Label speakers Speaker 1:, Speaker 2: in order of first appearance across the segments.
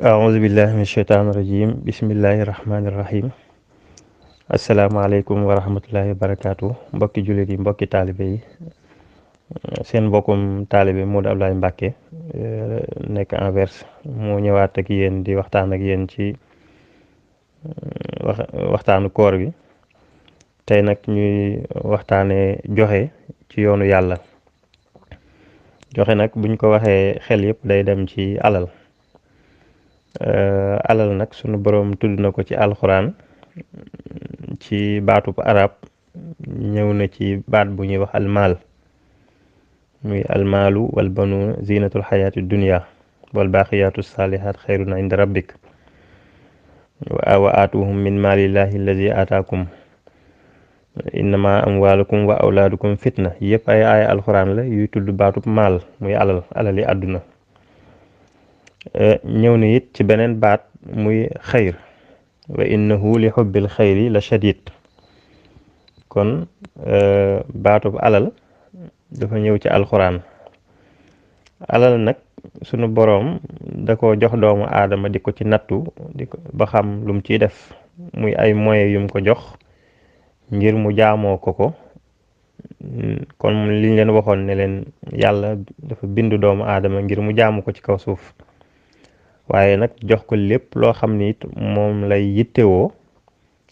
Speaker 1: أعوذ بالله من الشيطان الرجيم بسم الله الرحمن الرحيم asalaamaaleykum wa rahmatullahi wa barakaatu mbokki jullit yi mbokki taalibe yi seen mbokkum taalibe Modou Abdoulaye Mbacke nekk Anvers moo ñëwaat ak yéen di waxtaan ak yéen ci waxtaanu koor bi tey nag ñuy waxtaanee joxe ci yoonu yàlla. joxe nag buñ ko waxee xel yëpp day dem ci alal. alal nag sunu boroom tudd na ko ci alxuraan ci baatub arab ñëw na ci baat bu ñuy wax almaal muy almaalu wal banuuna zinatul xayaati dunia wal baaqiyaatu saalihaat xayrun inda rabbik wa aatuhum min maalillahi allazi aataakum innama amwaalukum wa awlaadukum fitna yëpp ay aaya alxuraan la yuy tudd baatub maal muy alali àdduna. ñëw na it ci beneen baat muy xayr wa innahu li xubbil xayri la shadid kon baatub alal dafa ñëw ci alxuraan. alal nag sunu boroom da ko jox doomu aadama di ko ci nattu di ko ba xam lum ciy def muy ay moyens yum ko jox ngir mu jaamoo ko kon liñ leen waxoon ne leen yàlla dafa bind doomu aadama ngir mu jaamu ko ci kaw suuf waaye nag jox ko lépp loo xam ni it moom lay yittewoo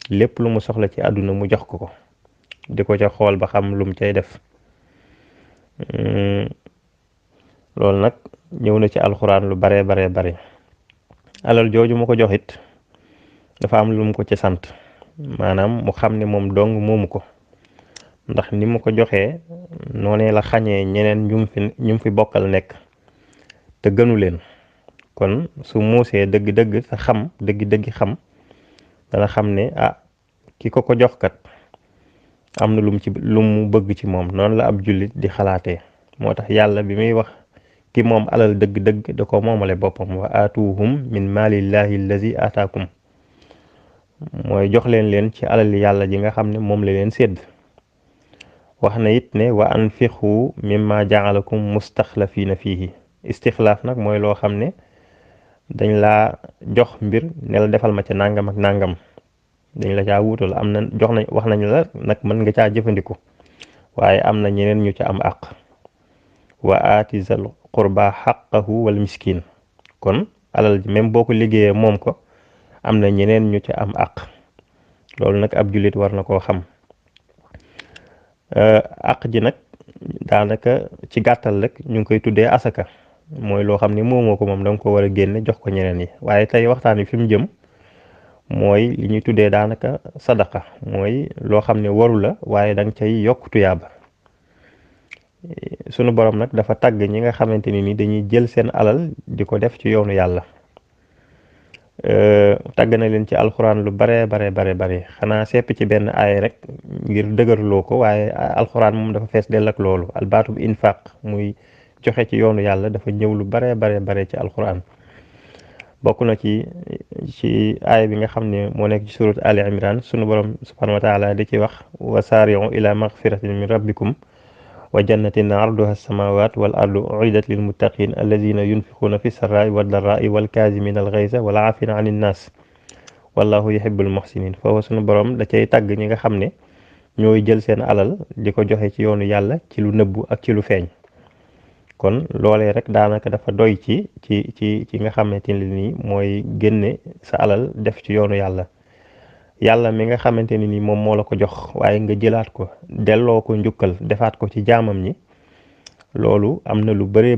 Speaker 1: lépp lu mu soxla ci àdduna mu jox ko di ko ca xool ba xam lum cay def. loolu nag ñëw na ci alxuraan lu bare bare. alal jooju mu ko jox it dafa am lu mu ko ci sant maanaam mu xam ne moom dong moomu ko ndax ni mu ko joxee noonee la xañee ñeneen ñum fi bokkal nekk te gënu leen. kon su muusee dëgg-dëgg sa xam dëgg-dëgg xam dana xam ne ki ko jox kat am na lu mu bëgg ci moom noonu la ab jullit di xalaatee. moo tax yàlla bi muy wax ki moom alal dëgg-dëgg da ko moomale boppam wa aatuhum min maalillahi allazi aataakum mooy jox leen ci alal yàlla ji nga xam ne moom la leen sédd. wax na it ne wa anfiqu mimma jaalakum mustaxlafiina fiihi. istixlaaf nag mooy loo xam ne dañ laa jox mbir ne la defal ma ca nangam ak nangam dañ la caa wuutal am na wax nañ la nag mën nga caa jëfandiku waaye am na ñeneen ñu ca am àq. wa aati zal qurba xaqahu wal miskin kon alal ji même boo ko liggéeyee moom ko am na ñeneen ñu ca am àq loolu nag ab jullit war na koo xam. àq ji nag daanaka ci gàttal rek ñu ngi koy tuddee asaka mooy loo xam ni moomoo ko moom da nga ko war a génne jox ko ñeneen yi waaye tey waxtaan wi fi mu jëm mooy li ñuy tuddee daanaka sadaqa mooy loo xam ne waru la waaye da nga cay yokk tuyaaba. sunu borom nag dafa tàgg ñi nga xamante ni dañuy jël seen alal di ko def ci yoonu yàlla. tàgg na leen ci alxuraan lu bare xanaa sepp ci benn aay rek ngir dëgërloo ko waaye alxuraan moom dafa fees dell ak loolu albaatub infaq muy joxe ci yoonu yàlla dafa ñëw lu bare ci alxuraan. bokk na ci aay bi nga xam ne moo nekk ci surat Ali Imran sunu borom subhanahu wa taala di ci wax wa saari'u ila magfiratin min rabbikum wa jannatin arduha as-samawat wal ardu uidat lil muttaqin alladina yunfiquna fi sarraai wa darraai wal kaazimina al ghayza wal aafina anin nas wallahu yuhibbul muhsinin. foofu sunu borom da cay tàgg ñi nga xam ne ñooy jël seen alal di ko joxe ci yoonu yàlla ci lu nëbbu ak ci lu feeñ. kon loolee rek daanaka dafa doy ci nga xamante ne nii mooy génne sa alal def ci yoonu yàlla mi nga xamante ne ni moom moo la ko jox waaye nga jëlaat ko delloo ko njukkal defaat ko ci jaamam ñi loolu am na lu bari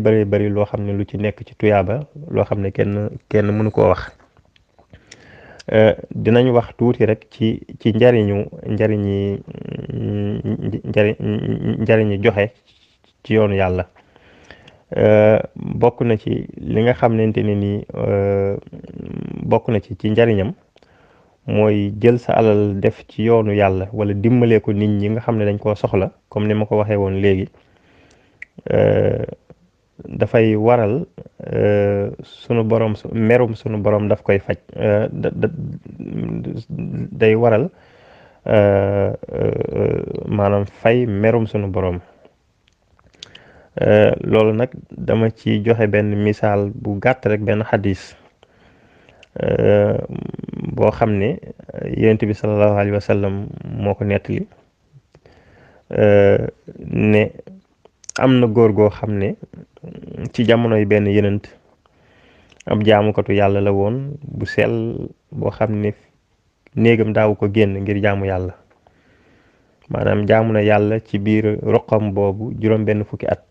Speaker 1: loo xam ne lu ci nekk ci tuyaaba loo xam ne kenn mënu koo wax. dinañ wax tuuti rek ci njariñi joxe ci yoonu yàlla. bokk na ci li nga xamante ne ni bokk na ci njariñam mooy jël sa alal def ci yoonu yàlla wala dimbalee ko nit ñi nga xam ne dañ koo soxla comme ni ma ko waxee woon léegi. dafay waral sunu borom merum sunu borom daf koy faj day waral maanaam fay merum sunu borom. loolu nag dama ci joxe benn misaal bu gàtt rek benn xadis boo xam ne yonent bi sallallahu alayhi wa sallam moo ko nettali ne am na góor goo xam ne ci jamonoy benn yonent ab jaamukatu yàlla la woon bu sell boo xam ne néegam daawu ko génn ngir jaamu yàlla maanaam jaamu na yàlla ci biir roqam boobu juróom benn fukki at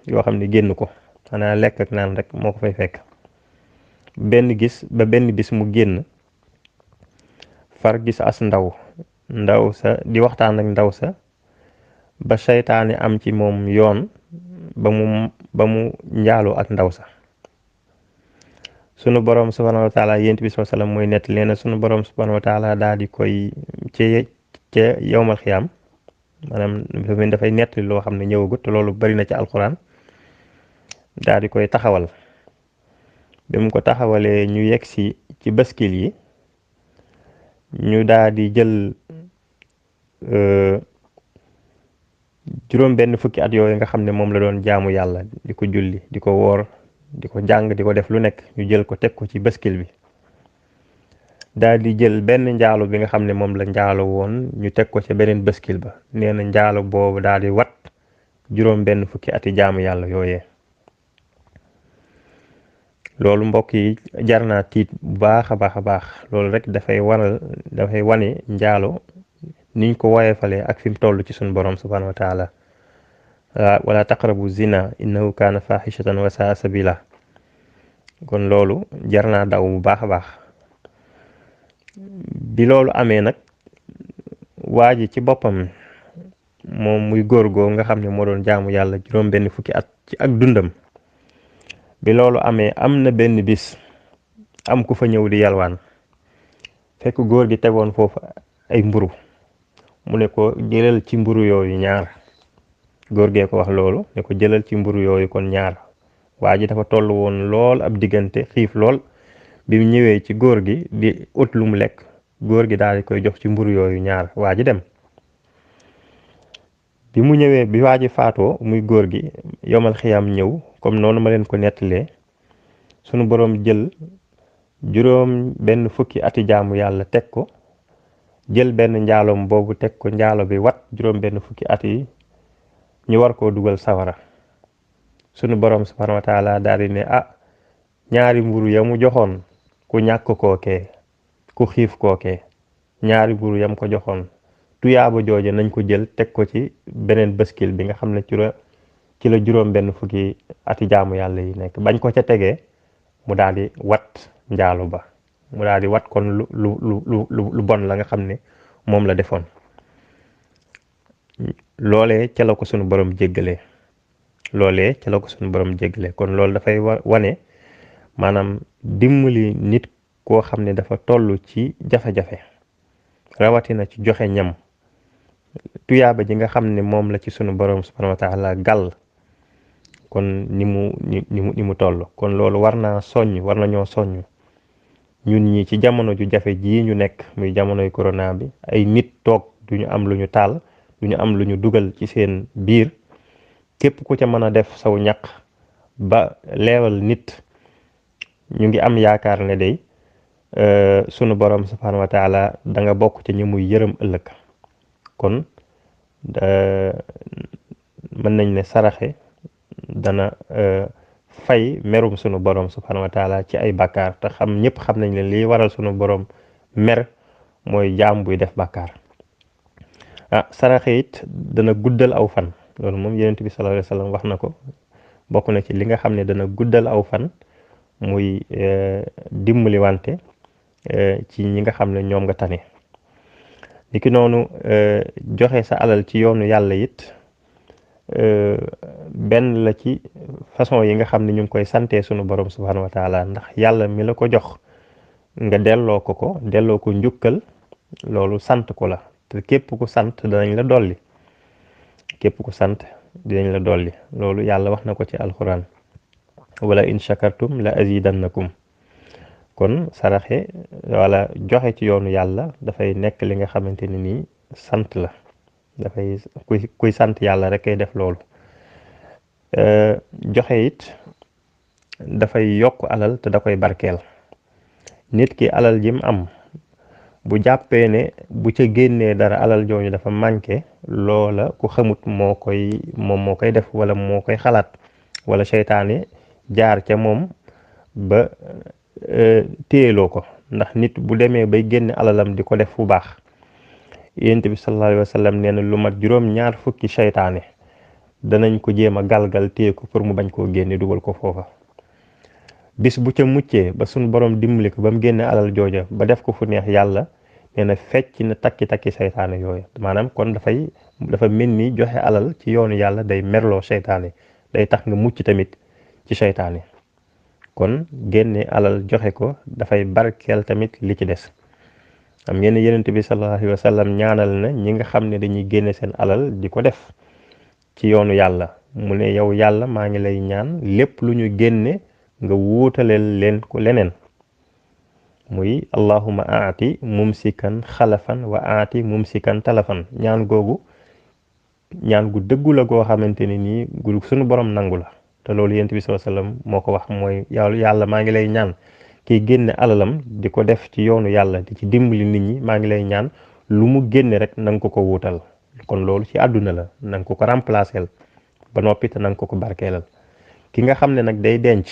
Speaker 1: yoo xam ne génn ko xanaa lekk ak naan rek moo ko fay fekk benn bis mu génn far gis as ndaw sa di waxtaan ak ndaw sa ba seytaane am ci moom yoon ba mu njaaloo ak ndaw sa sunu borom subhanahu wa taala yent bi sallallahu alayhi wasallam mooy nett leena sunu borom subhanahu wa taala daal di koy ca yowmal xiyaam maanaam dafay nettali loo xam ne ñëwagut te loolu bari na ci alxuraan daal di koy taxawal bi mu ko taxawalee ñu yegg si ci baskil yi ñu daal di jël juróom benn fukki at yooyu nga xam ne moom la doon jaamu yàlla di ko julli di ko woor di ko jàng di ko def lu nekk ñu jël ko teg ko ci baskil bi daal di jël benn njaalo bi nga xam ne moom la njaalo woon ñu teg ko ca beneen baskil ba nee na njaalo boobu daal di wat juróom benn fukki ati jaamu yàlla yooyee loolu mbokk yi jar naa tiit bu baax a baax a baax loolu rek dafay wane njaalo niñ ko woyefalee ak fi mu toll ci suñu borom subhanahu wa taala wala taqrabu zina innahu kaana fahishatan wa saa sabila kon loolu jar naa daw bu baax a baax bi loolu amee nag waa ji ci boppam moom muy góor goo nga xam ne moo doon jaamu yàlla juróom benn fukki at ci ak dundam bi loolu amee am na benn bis am ku fa ñëw di yalwaan fekk góor gi tegoon foofu ay mburu mu ne ko jëlal ci mburu yooyu ñaar góor gee ko wax loolu ne ko jëlal ci mburu yooyu kon ñaar waa ji dafa toll woon lool ab diggante xiif lool bi mu ñëwee ci góor gi di ut lu mu lekk góor gi daal di koy jox ci mburu yooyu ñaar waa ji dem bi mu ñëwee bi waa ji faatoo muy góor gi yomal xiyam ñëw comme noonu ma leen ko nettalee sunu boroom jël juróom benn fukki ati jaamu yàlla teg ko jël benn njaaloom boobu teg ko njaalo bi wat juróom benn fukki at yi ñu war koo dugal sawara sunu borom subhanahu wa taala daal di ne ñaari mburu ya mu joxoon ku ñàkk kookee ku xiif kookee ñaari mburu yam ko joxoon tuyaaba jooje nañ ko jël teg ko ci beneen baskil bi nga xam ne ci la juróom benn fukki ati jaamu yàlla yi nekk bañ ko ca tegee mu daal di wat njaalo ba mu daal di wat kon lu bon la nga xam ne moom la defoon loolee ca la ko sunu borom jéggalee kon loolu dafay wane maanaam dimbali nit koo xam ne dafa toll ci jafe-jafe rawatina ci joxe ñam tuyaaba ji nga xam ne moom la ci sunu borom subhanahu wa taala gàll kon ni mu toll kon loolu war nañoo soññ ñun ñi ci jamono ju jafe jii ñu nekk muy jamonoy corona bi ay nit toog duñu am lu ñu taal duñu am lu ñu dugal ci seen biir képp ku ca mën a def saw ñaq ba leewal nit ñu ngi am yaakaar ne day sunu borom subhanahu wa taala da nga bokk ci ñi muy yërëm ëllëg kon mën nañ ne saraxe dana fay merum sunu borom subhanahu wa taala ci ay bàkkaar te ñëpp xam nañ ne lii waral sunu borom mer mooy jaam buy def bàkkaar saraxe it dana guddal aw fan loolu moom yonent bi sallallahu alayhi wa sallam wax na ko bokk na ci li nga xam ne dana guddal aw fan muy dimbali wante ci ñi nga xam ne ñoom nga tane niki noonu joxe sa alal ci yoonu yàlla it benn la ci façon yi nga xam ne ñu ngi koy sante sunu borom subhanahu wa taala ndax yàlla mi la ko jox nga delloo ko njukkal loolu sant ko la te képp ku sant dinañ la dolli loolu yàlla wax na ko ci alxuraan wala in shakartum la azidannakum kon saraxe wala joxe ci yoonu yàlla dafay nekk li nga xamante ne nii sant la dafay kuy sant yàlla rek kay def loolu joxe it dafay yokk alal te da koy barkeel nit ki alal jim am bu jàppee ne bu ca génnee dara alal jooju dafa manqué loola ku xamut moom moo koy def wala moo koy xalaat wala seytaane jaar ca moom ba téyeloo ko ndax nit bu demee bay génne alalam di ko def fu baax yonent bi sallallahu alayhi wa sallam nee na lu mat juróom-ñaar fukki seytaane danañ ko jéem a galgal téye ko pour mu bañ koo génne dugal ko foofa bis bu ca muccee ba suñ borom dimbali ko ba mu génne alal jooja ba def ko fu neex yàlla nee na fecc na takki seytaane yooyu maanaam kon dafa mel ni joxe alal ci yoonu yàlla day merloo seytaane day tax nga mucc tamit ci seytaane kon génne alal joxe ko dafay barkeel tamit li ci des am ngeen yonent bi sallallahu alayhi wa sallam ñaanal na ñi nga xam ne dañuy génne seen alal di ko def ci yoonu yàlla mu ne yow yàlla maa ngi lay ñaan lépp lu ñu génne nga wuutaleel leen ko leneen muy allahuma aati mumsikan xalafan wa aati mumsikan talafan ñaan gu dëggu la goo xamante ne nii gu suñu borom nangu la te loolu yonent bi sallallahu alayhi wa sallam moo ko wax mooy yàlla maa ngi lay ñaan kiy génne alalam di ko def ci yoonu yàlla di ci dimbali nit ñi maa ngi lay ñaan lu mu génne rek na nga ko wuutal kon loolu ci àdduna la na nga ko remplacer ba noppi te na nga ko barkeelal ki nga xam ne nag day denc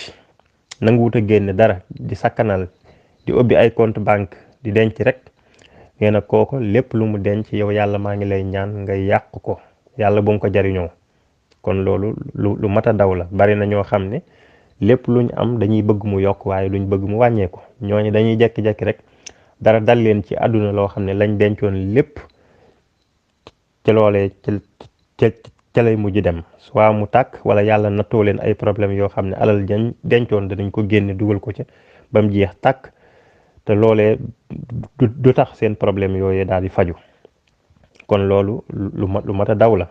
Speaker 1: nangu wut a génne dara di sakkanal di ubbi ay compte banque di denc rek nee na kooko lépp lu mu denc yow yàlla maa ngi lay ñaan nga yàq ko yàlla bu mu ko jariñoo kon loolu lu mat a daw la bari na ñoo xam ne lépp luñ am dañuy bëgg mu yokk waaye luñ bëgg mu wàññeeku ñooñu dañuy jekki-jekki rek dara dal leen ci àdduna loo xam ne lañ dencoon lépp ci loolee ca lay mujj dem soit mu tàkk wala yàlla nattoo leen ay problème yoo xam ne alal jañ dencoon danañ ko génne dugal ko ca ba mu jeex tàkk te loolee du tax seen problème yooyee daal di faju kon loolu lu mat a daw la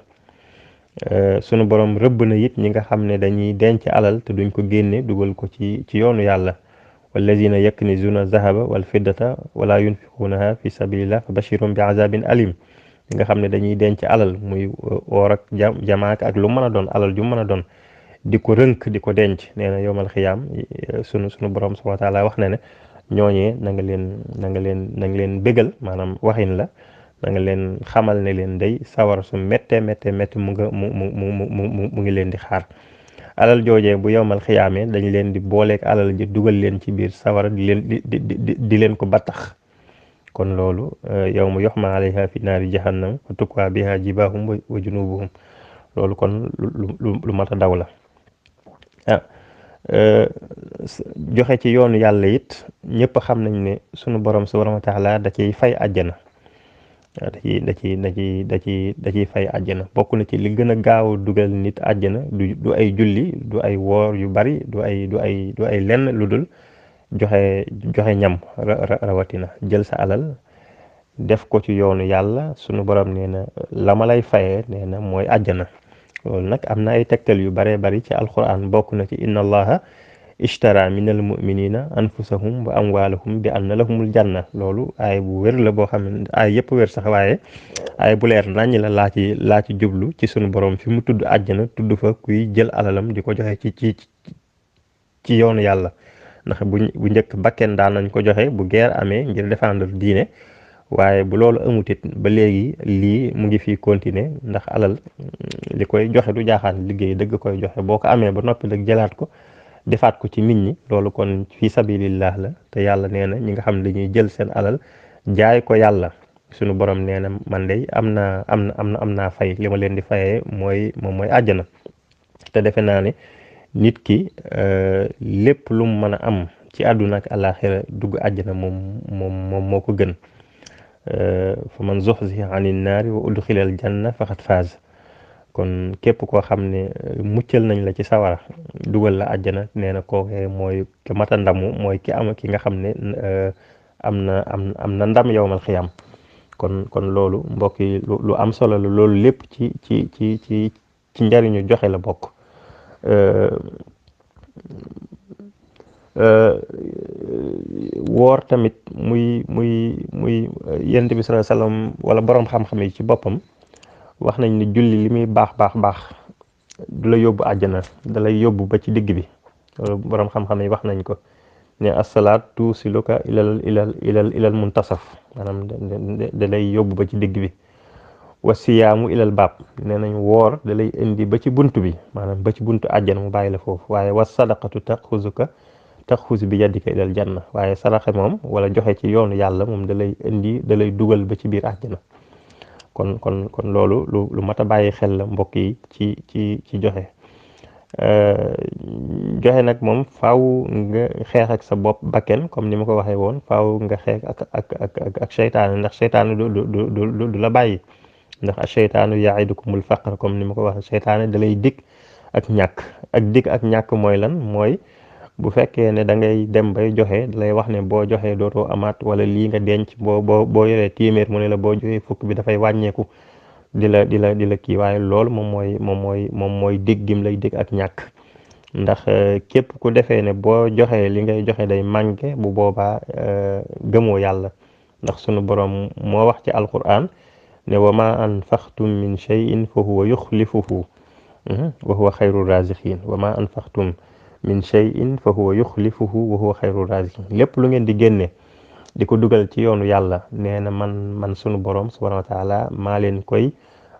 Speaker 1: sunu borom rëbb na it ñi nga xam ne dañuy denc alal te duñ ko génne dugal ko ci yoonu yàlla wallazina yaknizuna zahaba wal fiddata wala yunfiqunaha fi sabilillah fa bashirum bi azabin alim ñi nga xam ne dañuy denc alal muy oor ak jamaak ak lu mën a doon alal ju mën a doon di ko rënk di ko denc nee na yowmal xiyaam sunu borom subhanahu wa taala wax na ne ñooñee na nga leen bégal maanaam waxin la na nga leen xamal ne leen day sawar su méttee mu ngi leen di xaar alal joojee bu yowmal xiyaamee dañ leen di booleek alal ji dugal leen ci biir sawara di leen ko battax kon loolu yawma yuhma alayha fi naari jahannam wa tukwaa biha jibaahum wa junubuhum loolu kon lu mat a daw la joxe ci yoonu yàlla it ñëpp xam nañ ne sunu borom subhanahu wa taala da ciy fay àjjana da ciy fay àjjana bokk na ci li gën a gaaw dugal nit àjjana du ay julli du ay woor yu bari du ay lenn lu dul joxe ñam rawatina jël sa alal def ko ci yoonu yàlla sunu borom nee na la ma lay fayee nee na mooy àjjana loolu nag am na ay tegtal yu baree bari ci alquran bokk na ci inna allaha ishtara minal muminina anfusahum wa amwalahum bi anna lahumul janna loolu ay bu wér la boo xam ne ay yëpp wér sax waaye ay bu leer naññ la laa ci jublu ci sunu borom fi mu tudd àjjana tudd fa kuy jël alalam di ko joxe ci yoonu yàlla ndax bu njëkk bakken daan nañ ko joxe bu guerre amee ngir défendre diine waaye bu loolu amutit ba léegi lii mu ngi fii continuer ndax alal li koy joxe du jaaxaan liggéey dëgg koy joxe boo ko amee ba noppi nag jëlaat ko defaat ko ci nit ñi loolu kon fii sabilillah la te yàlla nee na ñi nga xam ne dañuy jël seen alal jaay ko yàlla sunu borom nee na man de am naa fay li ma leen di fayee moom mooy àjjana te defe naa ne nit ki lépp lu mu mën a am ci àdduna ak àllaaxira dugg àjjana moom moo ko gën fa man zuhziha anin naari wa udxilal janna faqad faaz kon képp koo xam ne muccal nañ la ci sawara dugal la àjjana nee na kookee mooy ki mata ndamu mooy ki nga xam ne am na ndam yowmal xiyam kon loolu mbokk yi lu am solo la loolu lépp ci njariñu joxe la bokk woor tamit muy yonent bi sallallahu alayhi wasallam wala boroom xam-xam yi ci boppam wax nañ ne julli li muy baax du la yóbbu àjjana da lay yóbbu ba ci digg bi loolu boroom xam-xam yi wax nañ ko ne asalaat tuusiluka ilal muntasaf maanaam da lay yóbbu ba ci digg bi. wa siyaamu ilal baab nee nañ woor da lay indi ba ci bunt bi maanaam ba ci buntu àjjana mu bàyyi la foofu waaye wa sadaqatu taxuzu bi yadika ilal janna waaye saraxe moom wala joxe ci yoonu yàlla moom da lay indi da lay dugal ba ci biir àjjana kon loolu lu mat a bàyyi xel la mbokk yi ci joxe joxe nag moom faaw nga xeex ak sa bopp bakken comme ni ma ko waxee woon faaw nga xeex ak seytaane ndax seytaane du la bàyyi ndax a seytaanu yaidukumul faqr comme ni ma ko waxee seytaane da lay dig ak ñàkk ak ñàkk mooy lan mooy bu fekkee ne da ngay dem bay joxe da lay wax ne boo joxee dootoo amaat wala lii nga denc boo yoree téeméer mu ne la boo joxee fukk bi dafay wàññeeku di la kii waaye loolu moom mooy dig gim lay dig ak ñàkk ndax képp ku defee ne boo joxee li ngay joxe day manqué bu boobaa gëmoo yàlla ndax sunu borom moo wax ci alquran ne wa ma anfaqtum min shay'in fa huwa yuxlifuhu wa huwa xayru raziqin wa ma anfaqtum min shay'in fa huwa yuxlifuhu wa huwa xayru raziqin lépp lu ngeen di génne di ko dugal ci yoonu yàlla nee na man sunu borom subhanahu wa taala maa leen koy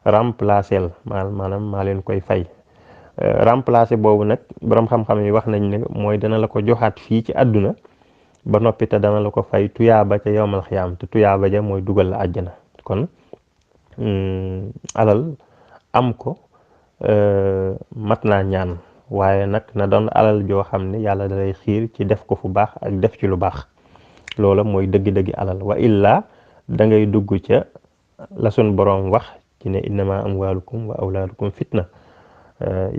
Speaker 1: remplacer maanaam maa leen koy fay remplacer boobu nag borom xam-xam yi wax nañ ne mooy dana la ko joxaat fii ci àdduna ba noppi te dana la ko fay tuyaaba ca yowmal xiyaam te tuyaaba ja mooy dugal la àjjana kon alal am ko mat naa ñaan waaye nag na doon alal joo xam ne yàlla dalay xiir ci def ko fu baax ak def ci lu baax loola mooy dëgg-dëggi alal wa illa da ngay dugg ca la sun boroom wax ci ne innama amwalukum wa awlaadukum fitna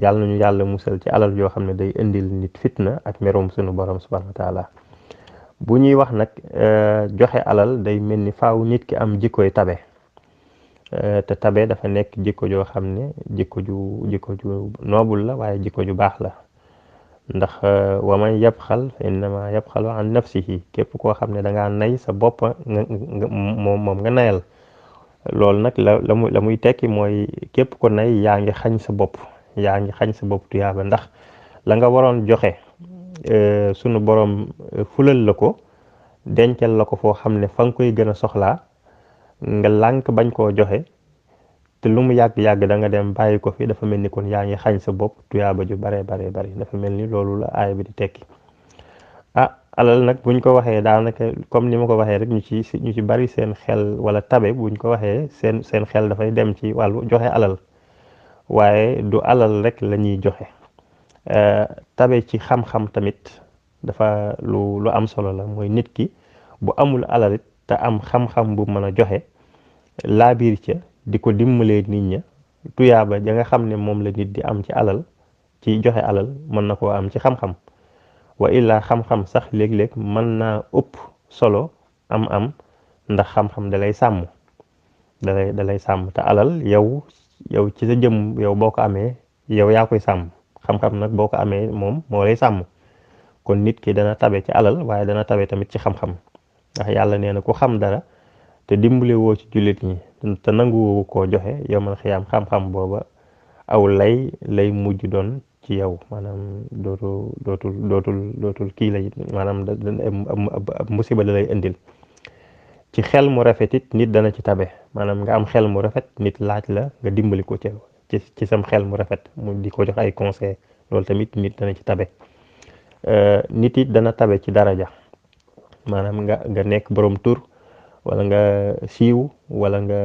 Speaker 1: yàlla nañu yàlla musal ci alal joo xam ne day indil nit fitna ak merom sunu borom subhanahu wa taala bu ñuy wax nag joxe alal day mel ni faaw nit ki am jikkoy tabe te tabe dafa nekk jikko joo xam ne jikko ju noobul la waaye jikko ju baax la ndax wa man yabxal fa innama yabxalu an nafsihi képp koo xam ne da ngaa nay sa bopp moom nga nayal loolu nag la muy tekki mooy képp ko nay yaa ngi xañ sa bopp tuyaaba ndax la nga waroon joxe sunu borom fulal la ko dencal la ko foo xam ne fa nga koy gën a soxlaa nga lànk bañ koo joxe te lu mu yàgg-yàgg da nga dem bàyyi ko fi dafa mel ni kon yaa ngi xañ sa bopp tuyaaba ju bare bari dafa mel ni loolu la aaya bi di tekki alal nag buñ ko waxee daanaka comme ni ma ko waxee rek ñu ci bari seen xel wala tabe buñ ko waxee seen xel dafay dem ci wàllu joxe alal waaye du alal rek la ñuy joxe tabe ci xam-xam tamit dafa lu am solo la mooy nit ki bu amul alal it te am xam-xam bu mën a joxe laabiir ca di ko dimbalee nit ña tuyaaba ja nga xam ne moom la nit di am ci alal ci joxe alal mën na koo am ci xam-xam wa illaa xam-xam sax léeg-léeg mën naa ëpp solo am ndax xam-xam dalay sàmm dalay sàmm te alal yow ci sa jëm yow boo ko amee yow yaa koy sàmm xam-xam nag boo ko amee moom moo lay sàmm kon nit ki dana tabe ci alal waaye dana tabe tamit ci xam-xam ndax yàlla nee na ku xam dara te dimbale woo ci jullit ñi te nanguwoo koo joxe yow man xiyaam xam-xam booba aw lay mujj doon ci yow maanaam dootul kii lay maanaam musiba la lay indil ci xel mu rafet it nit dana ci tabe maanaam nga am xel mu rafet nit laaj la nga dimbali ko ci sam xel mu rafet mu di ko jox ay conseil loolu tamit nit dana ci tabe nit it dana tabe ci daraja maanaam nga nekk borom tur wala nga siiw wala nga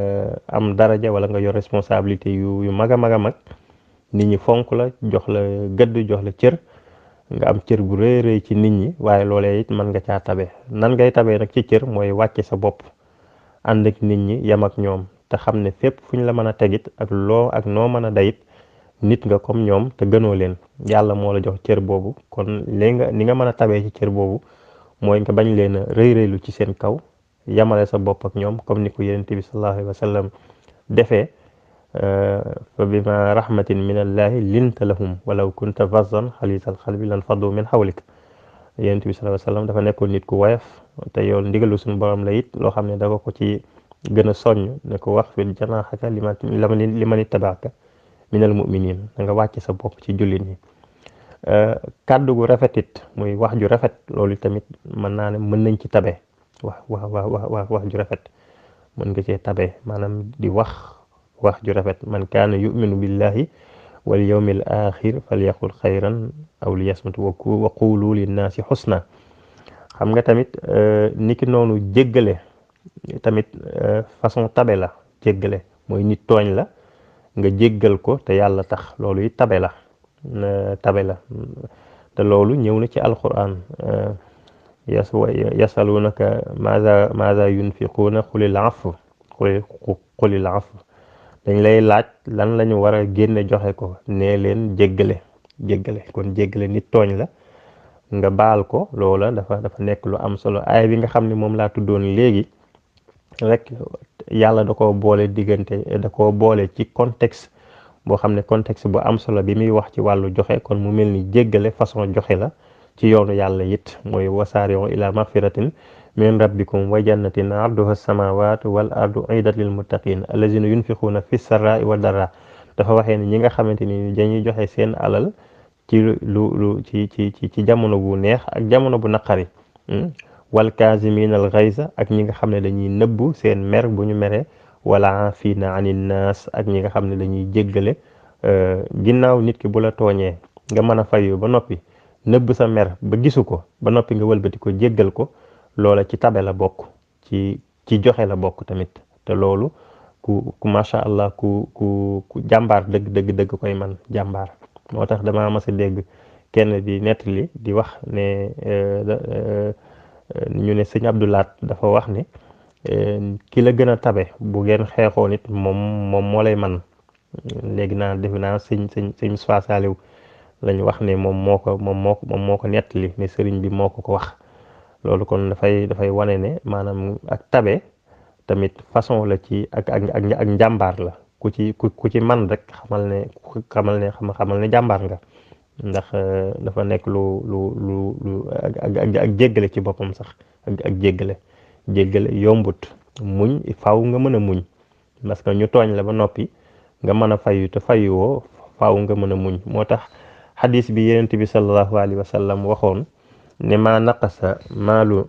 Speaker 1: am daraja wala nga yor responsabilité yu mag a mag a mag nit ñi fonk la jox la gëdd jox la cër nga am cër bu rëy ci nit ñi waaye loolee it mën nga caa tabe nan ngay tabee nag ci cër mooy wàcce sa bopp ànd ak nit ñi yem ak ñoom te xam ne fépp fu ñu la mën a tegit ak noo mën a dayit nit nga comme ñoom te gënoo leen yàlla moo la jox cër boobu kon léegi ni nga mën a tabee ci cër boobu mooy nga bañ leen a rëylu ci seen kaw yamale sa bopp ak ñoom comme ni ko yonent bi sallallahu alayhi wa sallam defee fa bima rahmatin min allahi linta lahum walaw kunta fazzan xalisal xalbi lan faddu min xawlik yonent bi sallallahu alayhi wa sallam dafa nekkoon nit ku woyof te yow ndigalu suñu borom la it loo xam ne dafa ko ci gën a soññ ne ko wax fil janaaxaka liman ittabaaka minal muminin da nga wàcc sa bopp ci jullit ñi kàddu gu rafetit muy wax ju rafet loolu tamit mën naa ne mën nañ ci tabe wax ju rafet mën nga cee tabe maanaam di wax ju rafet man kaana yuminu billahi wal yawmil axir falyaqul xayran aw liyasmut wa qulu linnaasi xusna xam nga tamit niki noonu jéggale tamit façon tabe la jéggale mooy nit tooñ la nga jéggal ko te yàlla tax loolu it tabe la te loolu ñëw na ci alquran yasalunaka maza yunfiquuna qulil afu qulil afu dañ lay laaj lan la ñu war a génne joxe ko nee leen jéggale kon jéggale nit tooñ la nga baal ko loola dafa nekk lu am solo aay bi nga xam ne moom laa tuddoon léegi rek yàlla da koo boole ci contexte boo xam ne contexte bu am solo bi muy wax ci wàllu joxe kon mu mel ni jéggale façon joxe la ci yoonu yàlla it mooy wasaari'u ila magfiratin min rabbikum wa jannatin arduha samawatu wal ardu uiddat lil muttaqin allazina yunfiquuna fi sarra'i wa darra dafa waxee ne ñi nga xamante ni dañuy joxe seen alal ci ci jamono bu neex ak jamono bu naqari wal kaazimiina al ghayza ak ñi nga xam ne dañuy nëbbu seen mer bu ñu meree wala aafiina anin naas ak ñi nga xam ne dañuy jéggale ginnaaw nit ki bu la tooñee nga mën a fayu ba noppi nëbb sa mer ba gisu ko ba noppi nga wëlbati ko jéggal ko loola ci tabe la bokk ci joxe la bokk tamit te loolu ku macha allah ku jàmbaar dëgg koy man jàmbaar moo tax damaa mas a dégg kenn di nettali di wax ne ñu ne sëñ Abdoulaat dafa wax ne ki la gën a tabe bu ngeen xeexoo nit moom moo lay man léegi naa defe naa sëñ Saaliw lañu wax ne moom moo ko nettali ne sëriñ bi moo ko wax loolu kon dafay wane ne maanaam ak tabe tamit façon la ci ak njàmbaar la ku ci man rek xamal ne jàmbaar nga ndax dafa nekk lu ak jéggale ci boppam sax ak jéggale yombut muñ faaw nga mën a muñ parce que ñu tooñ la ba noppi nga mën a fayu te fayuwoo faaw nga mën a muñ moo tax xadis bi yenent bi sallallahu alayhi wa sallam waxoon ne maa naqasa maalu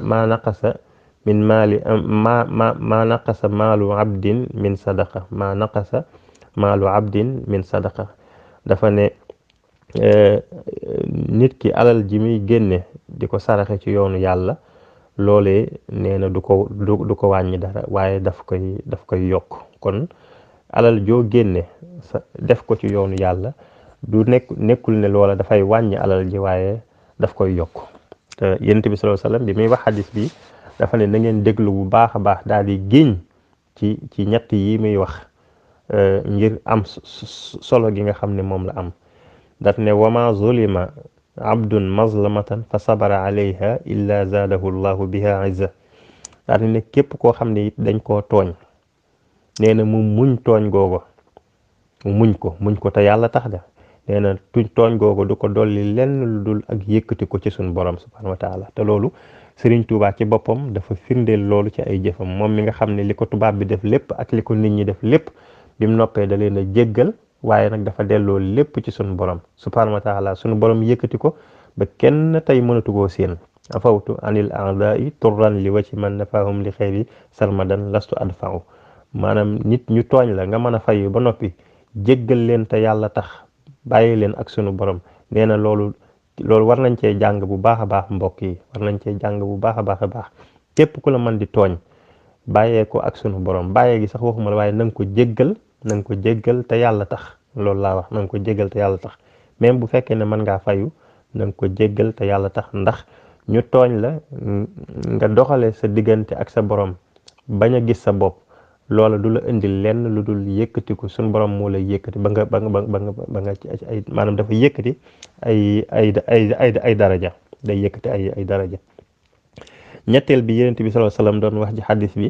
Speaker 1: ma naqasa min maali ma naqasa maalu abdin min sadaqa ma naqasa maalu abdin min sadaqa dafa ne nit ki alal ji muy génne di ko saraxe ci yoonu yàlla loolee nee na du ko wàññi dara waaye daf koy yokk kon alal joo génne def ko ci yoonu yàlla du nekkul ne loola dafay wàññi alal ji waaye daf koy yokk te yonent bi sallallahu alayhi wasallam bi muy wax hadis bi dafa ne na ngeen déglu bu baax a baax daal di giñ ci ñett yi muy wax ngir am solo gi nga xam ne moom la am daf ne wama zulima abdun mazlamatan fa sabara alayha illa zaadahu llahu biha izza daal di ne képp koo xam ne it dañ koo tooñ nee na mu muñ tooñ googo mu muñ ko te yàlla tax da nee na tooñ googo du ko dolli lenn lu dul ak yëkkati ko ci suñ borom subhanahu wa taala te loolu Sëriñ Tuubaa ci boppam dafa firndeel loolu ci ay jëfam moom mi nga xam ne li ko tubaab bi def lépp ak li ko nit ñi def lépp bi mu noppee da leen a jéggal waaye nag dafa delloo lépp ci suñu borom subhanahu wa taala suñu borom yëkkati ko ba kenn tey mënatu koo seen afawtu anil a'da'i turran li waci man nafahum li xeyri sarmadan lastu adfa'u maanaam nit ñu tooñ la nga mën a fayu ba noppi jéggal leen te yàlla tax bàyyi leen ak sunu borom nee na loolu war nañ cee jàng bu baax a baax mbokk yi war nañ cee jàng bu baax a baax képp ku la mën di tooñ bàyyee ko ak sunu borom bàyyee gi sax waxuma la waaye na nga ko jéggal te yàlla tax loolu laa wax na nga ko jéggal te yàlla tax même bu fekkee ne mën ngaa fayu na nga ko jéggal te yàlla tax ndax ñu tooñ la nga doxale sa diggante ak sa borom bañ a gis sa bopp loola du la indil lenn lu dul yëkkatiku suñu borom moo lay yëkkati ba nga ci ay maanaam dafa yëkkati ay daraja day yëkkati ay daraja ñetteel bi yonent bi sallallahu alayhi wasallam doon wax ci xadis bi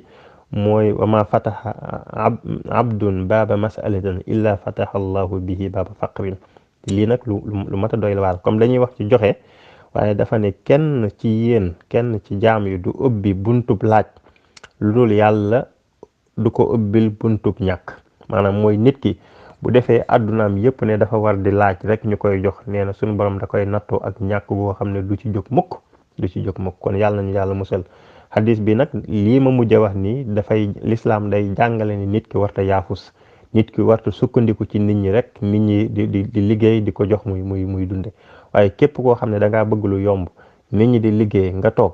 Speaker 1: mooy wa ma fataha abdun baaba masalatin illa fataha allahu bihi baaba faqrin lii nag lu mat a doy la waar comme dañuy wax ci joxe waaye dafa ne kenn ci jaam yi du ubbi buntub laaj lu dul yàlla du ko ubbil buntub ñàkk maanaam mooy nit ki bu defee àddunaam yépp ne dafa war di laaj rek ñu koy jox nee na suñu borom da koy nattoo ak ñàkk goo xam ne du ci jóg mukk du ci jóg mukk kon yàlla nañu yàlla musal. hadis bi nag lii ma mujj a wax nii dafay lislaam day jàngale ni nit ki warta yaafus nit ki warta sukkandiku ci nit ñi rek nit ñi di liggéey di ko jox muy dunde waaye képp koo xam ne da ngaa bëgg lu yomb nit ñi di liggéey nga toog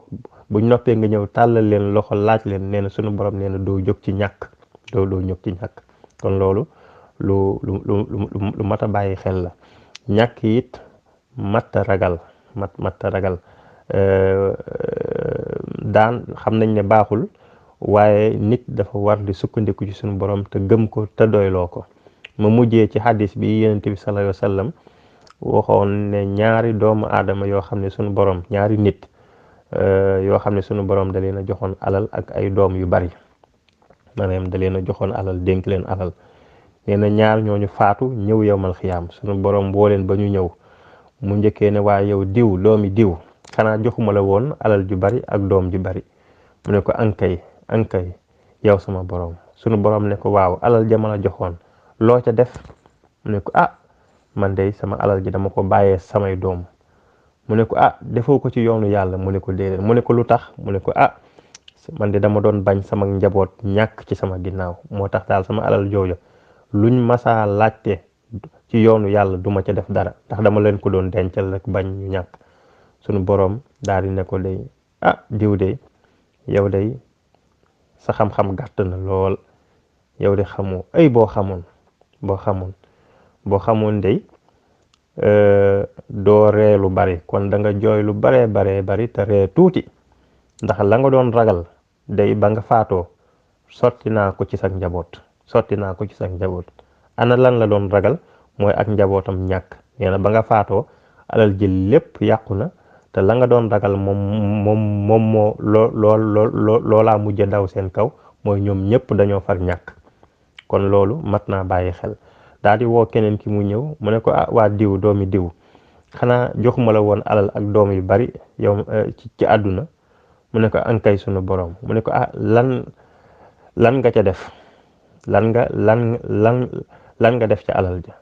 Speaker 1: buñ noppee nga ñëw tàllal leen loxo laaj leen nee na suñu borom nee na doo jóg ci ñàkk doo jóg ci ñàkk kon loolu lu mat a bàyyi xel la ñàkk it mat a ragal mat a ragal daan xam nañ ne baaxul waaye nit dafa war di sukkandiku ci suñu borom te gëm ko te doyloo ko ma mujjee ci hadis bi yonent bi sallallahu alayhi wa sallam waxoon ne ñaari doomu aadama yoo xam ne suñu borom ñaari nit yoo xam ne suñu borom da leen a joxoon alal ak ay doom yu bari maanaam da leen a joxoon alal dénk leen alal nee na ñaar ñooñu faatu ñëw yowmal xiyaam suñu borom boo leen ba ñu ñëw mu njëkkee ne waaye yow diw doomi diw xanaa joxuma la woon alal ju bari ak doom ju bari mu ne ko ankay yow sama borom sunu borom ne ko waaw alal ja ma la joxoon loo ca def mu ne ko man de sama alal ji dama ko bàyyee samay doom mu ne ko defoo ko ci yoonu yàlla mu ne ko déedéet mu ne ko lu tax mu ne ko man de dama doon bañ sama njaboot ñàkk ci sama ginnaaw moo tax daal sama alal jooja luñ masaa laajte ci yoonu yàlla duma ca def dara ndax dama leen ko doon dencal rek bañ ñu ñàkk sunu borom daal di ne ko day diw de yow day sa xam-xam gàtt na lool yow de xamoo ay boo xamoon day doo ree lu bari kon da nga jooy lu baree bari te ree tuuti ndax la nga doon ragal day ba nga faatoo sotti naa ko ci sa njaboot ana lan la doon ragal mooy ak njabootam ñàkk nee na ba nga faatoo alal ji lépp yàqu na te la nga doon ragal moom moo loolaa mujj daw seen kaw mooy ñoom ñëpp dañoo far ñàkk kon loolu mat naa bàyyi xel daal di woo keneen ki mu ñëw mu ne ko waa diw doomi diw xanaa joxuma la woon alal ak doom yu bari yow ci àdduna mu ne ko ankay sunu borom mu ne ko lan nga ca def lan nga def ca alal ja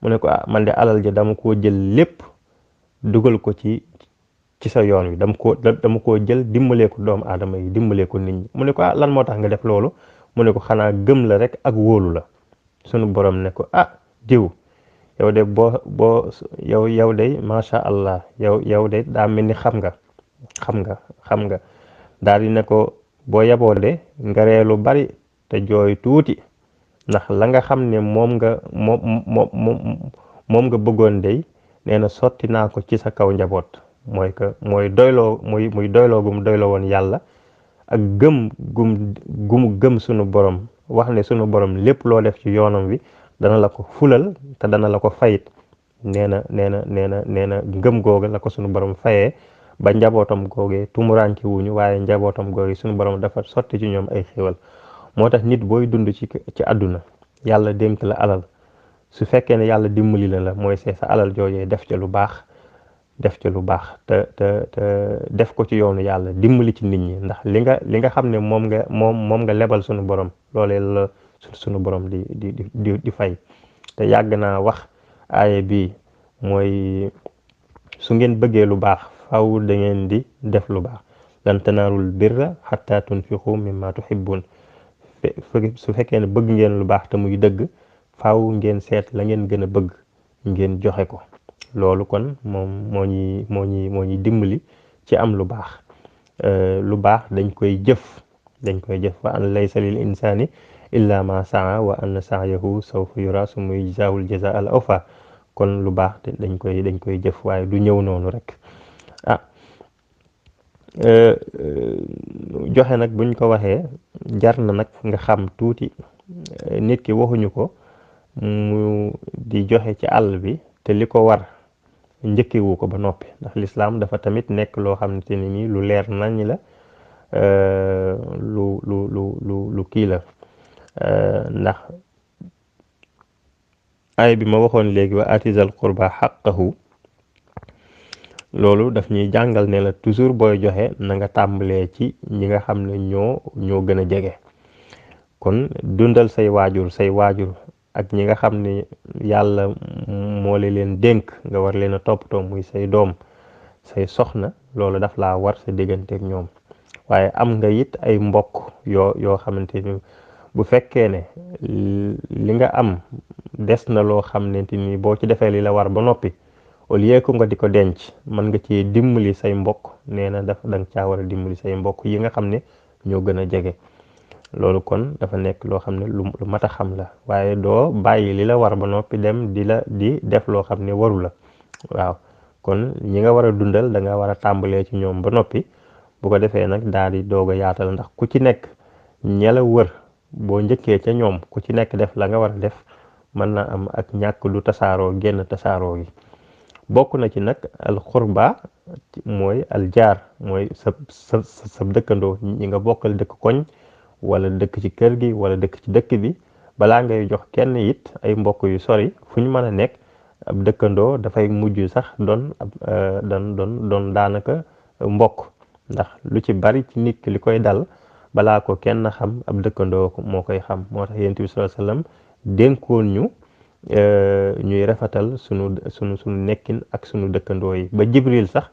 Speaker 1: mu ne ko man de alal ja dama koo jël lépp dugal ko ci sa yoon wi dama koo jël dimbalee ko doomu aadama yi dimbalee ko nit ñi mu ne ko lan moo tax nga def loolu mu ne ko xanaa gëm la rek ak wóolu la sunu borom ne ko diw yow de yow de macha allah yow de daa mel ni xam nga daal di ne ko boo yaboo de nga ree lu bari te jooy tuuti ndax la nga xam ne moom nga bëggoon dey nee na sotti naa ko ci sa kaw njaboot mooy doyloo muy doyloo gum doyloo woon yàlla ak gëm sunu borom wax ne sunu borom lépp loo def ci yoonam wi dana la ko fulal te dana la ko fayit nee na ngëm googa la ko sunu borom fayee ba njabootam googee tumuraanke wuñu waaye njabootam googee sunu borom dafa sotti ci ñoom ay xéwal moo tax nit booy dund ci àdduna yàlla dénk la alal su fekkee ne yàlla dimbali la mooy sa alal joojee def ca lu baax te def ko ci yoonu yàlla dimbali ci nit ñi ndax li nga xam ne moom nga lebal sunu borom loolee la sunu borom di fay te yàgg naa wax aaye bi mooy su ngeen bëggee lu baax faaw da ngeen di def lu baax lan tanaalul birra hatta tunfiqu mimma tuhibbun su fekkee ne bëgg ngeen lu baax te muy dëgg faaw ngeen seet la ngeen gën a bëgg ngeen joxe ko loolu kon moom moo ñuy dimbali ci am lu baax dañ koy jëf wa an laysa lil insani illa ma saa wa anna sa'yahu sawfa yura summa yujzahul jazaa al awfa kon lu baax dañ koy jëf waaye du ñëw noonu rek joxe nag buñ ko waxee jar na nag nga xam tuuti nit ki waxuñu ko mu di joxe ci àll bi te li ko war njëkkewu ko ba noppi ndax lislaam dafa tamit nekk loo xamante ni nii lu leer nañ la lu kii la ndax ay bi ma waxoon léegi wa atizal qurba haqqahu loolu daf ñuy jàngal ne la toujours booy joxe na nga tàmbalee ci ñi nga xam ne ñoo gën a jege kon dundal say waajur ak ñi nga xam ni yàlla moo leen dénk nga war leen a toppatoo muy say doom say soxna loolu daf laa war sa digganteeg ñoom waaye am nga it ay mbokk yoo xamante ni bu fekkee ne li nga am des na loo xamante ni boo ci defee li la war ba noppi au lieu que nga di ko denc mën nga ci dimbali say mbokk nee na dafa danga caa war a dimbali say mbokk yi nga xam ne ñoo gën a jege loolu kon dafa nekk loo xam ne lu mat a xam la waaye doo bàyyi li la war ba noppi dem di def loo xam ne waru la waaw kon ñi nga war a dundal da nga war a tàmbalee ci ñoom ba noppi bu ko defee nag daal di doog a yaatal ndax ku ci nekk ña la wër boo njëkkee ca ñoom ku ci nekk def la nga war a def mën na am ak ñàkk du tasaaroo génn tasaaroo gi bokk na ci nag al xurba mooy al jaar mooy sa dëkkandoo ñi nga bokkal dëkk koñ wala dëkk ci kër gi wala dëkk ci dëkk bi balaa ngay jox kenn it ay mbokk yu sori fu ñu mën a nekk ab dëkkandoo dafay mujj sax doon doon daanaka mbokk ndax lu ci bari ci nit ki li koy dal balaa ko kenn xam ab dëkkandoo moo koy xam moo tax yonent bi sallallahu alayhi wasallam dénkoon ñu ñuy rafetal sunu nekkin ak sunu dëkkandoo yi ba Jibril sax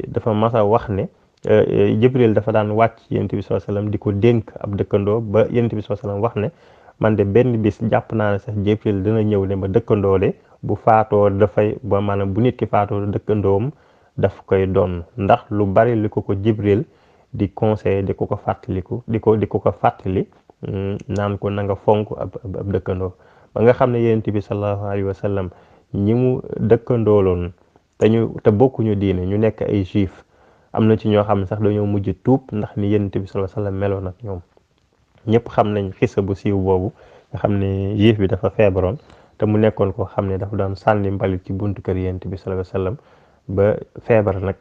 Speaker 1: dafa masa wax ne Jibril dafa daan wàcc yonent bi sallallahu alayhi wasallam di ko dénk ab dëkkandoo ba yonent bi sallallahu alayhi wasallam wax ne man de benn bis jàpp naa ne sax Jibril dina ñëw ne ma dëkkandoo de bu faatoo dafay ba maanaam bu nit ki faatoo dëkkandoom daf koy doon ndax lu bari li ko Jibril di conseiller di ko fàttaliku di ko fàttali naan ko na nga fonk ab dëkkandoo ba nga xam ne yonent bi sallallahu alayhi wa sallam ñi mu dëkkandooloon te bokkuñu diine ñu nekk ay juif am na ci ñoo xam ne sax dañoo mujj tuub ndax ni yonent bi sallallahu alayhi wa sallam meloon ak ñoom ñëpp xam nañ xisa bu siiw boobu nga xam ne juif bi dafa feebaroon te mu nekkoon koo xam ne dafa doon sànni mbalit ci buntu kër yonent bi sallallahu alayhi wa sallam ba feebar nag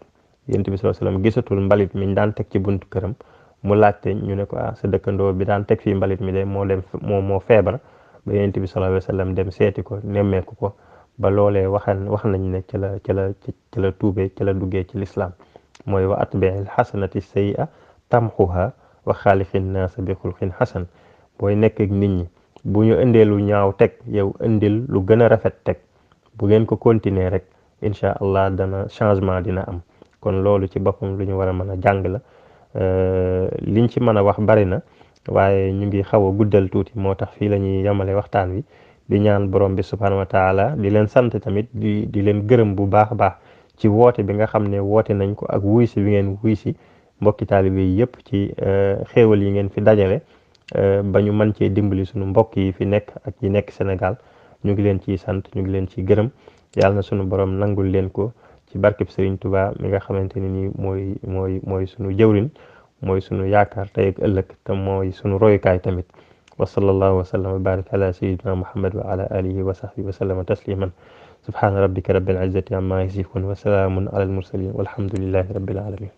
Speaker 1: yonent bi sallallahu alayhi wa sallam gisatul mbalit mi ñu daan teg ci buntu këram mu laajte ñu ne ko sa dëkkandoo bi daan teg fii mbalit mi de moo feebar ba yonent bi sallallahu alayhi wa sallam dem seeti ko nemmeeku ko ba loolee wax nañ ne ci la tuubee ci la duggee ci lislaam mooy wa atbi'il hasanati sayyi'a tamhuha wa xaaliqin naasa bi xulqin hasan booy nekk ak nit ñi bu ñu indee lu ñaaw teg yow indil lu gën a rafet teg bu ngeen ko continuer rek incha allah changement dina am kon loolu ci boppam lu ñu war a mën a jàng la liñ ci mën a wax bari na waaye ñu ngi xaw a guddal tuuti moo tax fii la ñuy yemale waxtaan wi di ñaan borom bi subhanahu wa taala di leen sant tamit di leen gërëm bu baax a baax ci woote bi nga xam ne woote nañ ko ak wuy si bi ngeen wuy si mbokki taalibe yi yëpp ci xéewal yi ngeen fi dajale ba ñu mën cee dimbali suñu mbokk yi fi nekk ak yi nekk Sénégal ñu ngi leen ciy sant ñu ngi leen ciy gërëm yàlla na suñu borom nangul leen ko ci barkeb Serigne Touba mi nga xamante ne ni mooy sunu jëwrin mooy sunu yaakaar tey ak ëllëg te mooy sunu royukaay tamit wa sallallahu wa sallam wa barik ala sayyidina muhammad wa ala alihi wa sahbihi wa sallama tasliman subhana rabbika rabbil izzati amma yasifun wa salaamun ala al mursalin walhamdulillahi rabbil alamin